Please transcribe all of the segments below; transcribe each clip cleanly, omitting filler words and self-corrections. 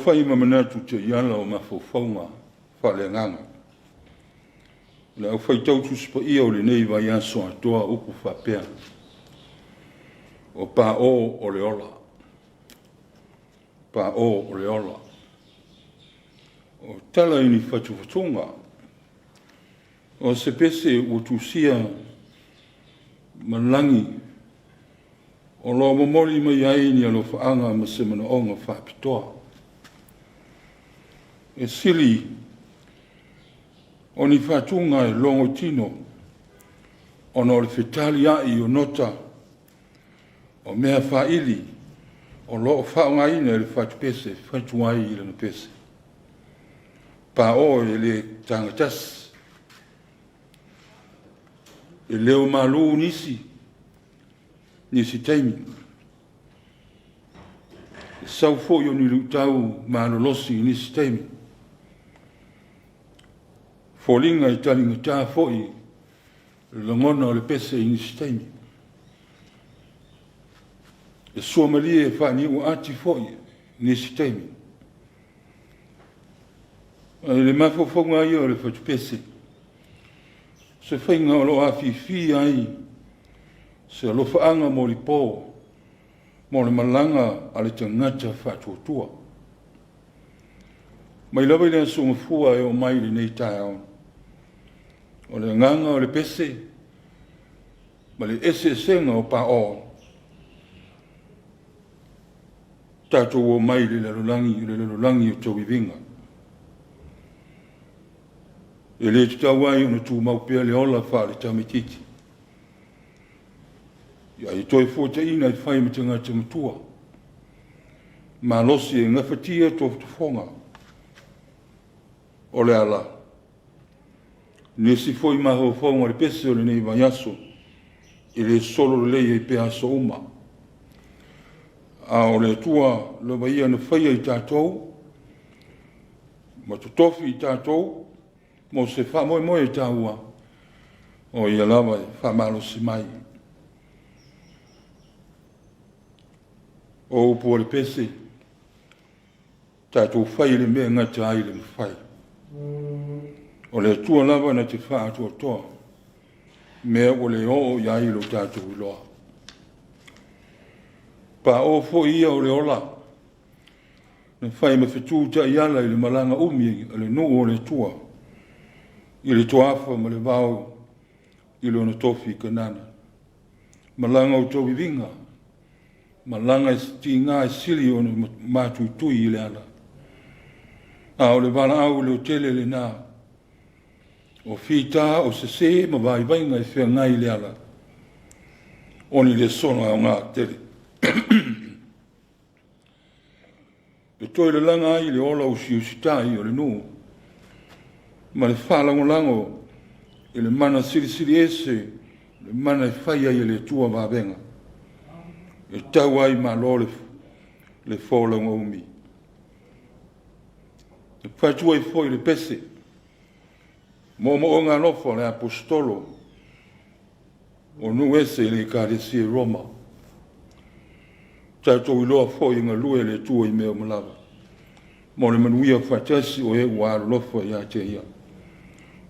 fai ma manatu taiala o mafaufauga faaleagaga, o le aufaitau Tusi Paia o lenei vaiaso atoa, upu faapea, o pao o le ola, pao o le ola. O tala i ni fatufatuga, o se pese ua tusia ma lagi o lo o momoli mai ai ni alofaaga ma se manaoga faapitoa. E sili o ni fatuga e logo tino ona o le fetaliai o nota o mea faili o lo o faaaogaina e le fatupese e fatu ai lana pese. Pao e le tagatasi, e leo malu nisi taimi, e sau foi o ni luitau malolosi i nisi taimi, foliga e taligata foi le lagona o le pese i nisi taimi, e suamalie faaniuaati foi nisi taimi. Ae i le mafaufauga lava ia o le fatupese, o se faiga o lo o afifi ai se alofaaga molipo mo le malaga a le tagata faatuatua. Mai lava i le Aso Gafua e oo mai i lenei taeao, o le agaga o le pese ma le eseesega o paoo, tatou omai i le lalolagi, o le lalolagi o tauiviga. E le tatau ai ona tumau pea le ola faale-tamaitiiti, a ia toefuataina e fai ma tagata matua, malosi e gafatia tofotofoga o le ala. Nisi foi mafaufauga o le pese o lenei vaiaso, e le solo lelei ai pea aso uma, a o le Atua lava Ia na faia i tatou ma totofi i tatou mo se faamoemoe taua, o Ia lava e faamalosi mai. O upu o le pese, tatou fai le mea e gata ai le mafai. O le Atua lava na te faatoatoa mea ua le oo i ai lo tatou iloa. Pao foi ia o le ola na fai ma fetu taiala i le malaga umi a le nuu o le Atua i le toafa ma le vao i lona tofi i Kanana. Malaga o tauiviga, malaga e tiga e sili ona matuitui i le ala, a o le valaau leotele lena, o fita o sese ma vaivaiga e feagai i le ala, o ni lesona aoga tele. E toe lalaga ai le ola usiusitai o le nuu ma le faalagolago i le mana silisiliese, le mana e fai ai e le Atua vavega, e tau ai i Malo le folauga umi. E fatu ai foi le pese, moomooga alofa o le Aposetolo o nuu ese i le Ekalesia i Roma. Tatou iloa foi e galue le Atua i mea uma lava, mo le manuia faatasi o e ua alolofa ia te Ia,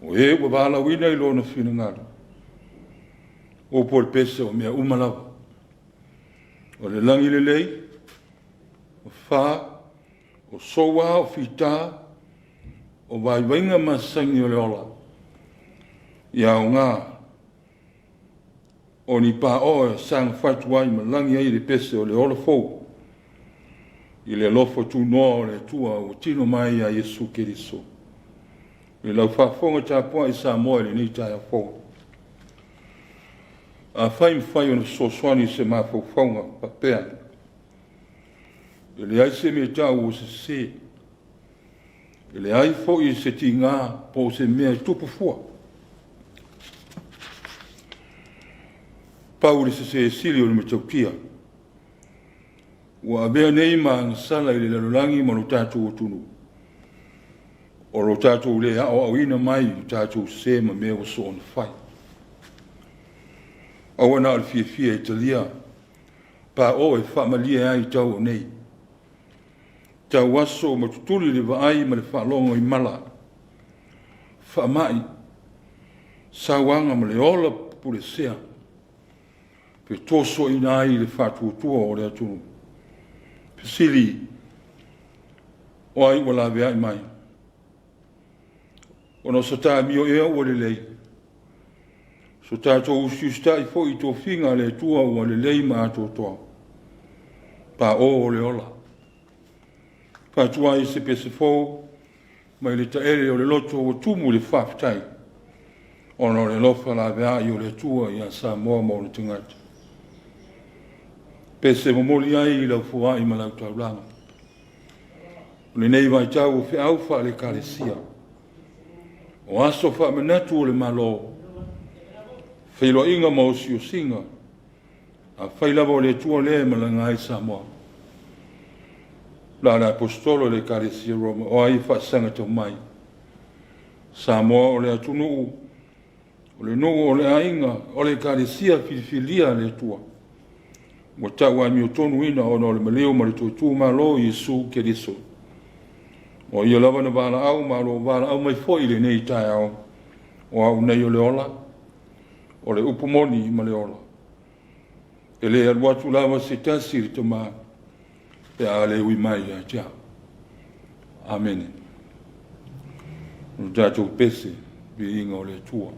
o e ua valaauina i Lona finagalo. O upu o le pese, o mea uma lava, o le lagi lelei, o fa, o soua, o fita, o vaivaiga masani o le ola, ia aoga o ni paoa e saga fatu ai ma lagi ai le pese o le ola fou i le alofa tunoa o le Atua ua tino mai ia Iesu Keriso. I lau faafofoga tapuai Samoa i lenei taeao fou, afai e mafai ona fesoasoani i se mafaufauga faapea, e leai se mea e tau ua sese, e leai foi se tiga po o se mea e tupu fua. Pau le sese sili o le matautia ua avea nei ma agasala i le lalolagi ma lo tatou atunuu, o lo tatou le aoaoina mai i tatou sese ma mea ua soona fai. Aua na o le fiafia e talia paoa e faamalie ai i tau o nei. Tauaso ma tutuli le vaai ma le faalogo i mala, faamai, sauaga ma le ola pupulesea, fetosoaina ai le faatuatua o le atunuu. Fesili, o ai ua laveai mai? Ona o se ta amio ea ua lelei? So tatou usiusitai foi i tofiga a le Atua ua lelei ma atoatoa, paō o le ola. Faatuai se pese fou mai le taele o le loto ua tumu i le faafetai, ona o le alofa laveai o le Atua ia Samoa ma ona tagata. Pese momoli ai i lau foai ma lau taulaga. O lenei vaitau o feau faale-Ekalesia, o aso faamanatu o le Malo, feiloaiga ma osiosiga, afai lava o le Atua lea e malaga ai Samoa. La o le Aposetolo i le Ekalesia Roma, o ai e faasagatau mai? Samoa o le atunuu, o le nuu, o le aiga, o le Ekalesia filifilia a le Atua, ua tau amiotonuina ona o le maliu ma le toe tu malo o Iesu Keriso. O Ia lava na valaau ma o lo o valaau mai foi i lenei taeao, o au nei o le ola, o le upu moni ma le ola. E le alu atu lava se tasi i le Tama pe a le ui mai ia te au. Amene. O le tatou pese, viiga o le Atua.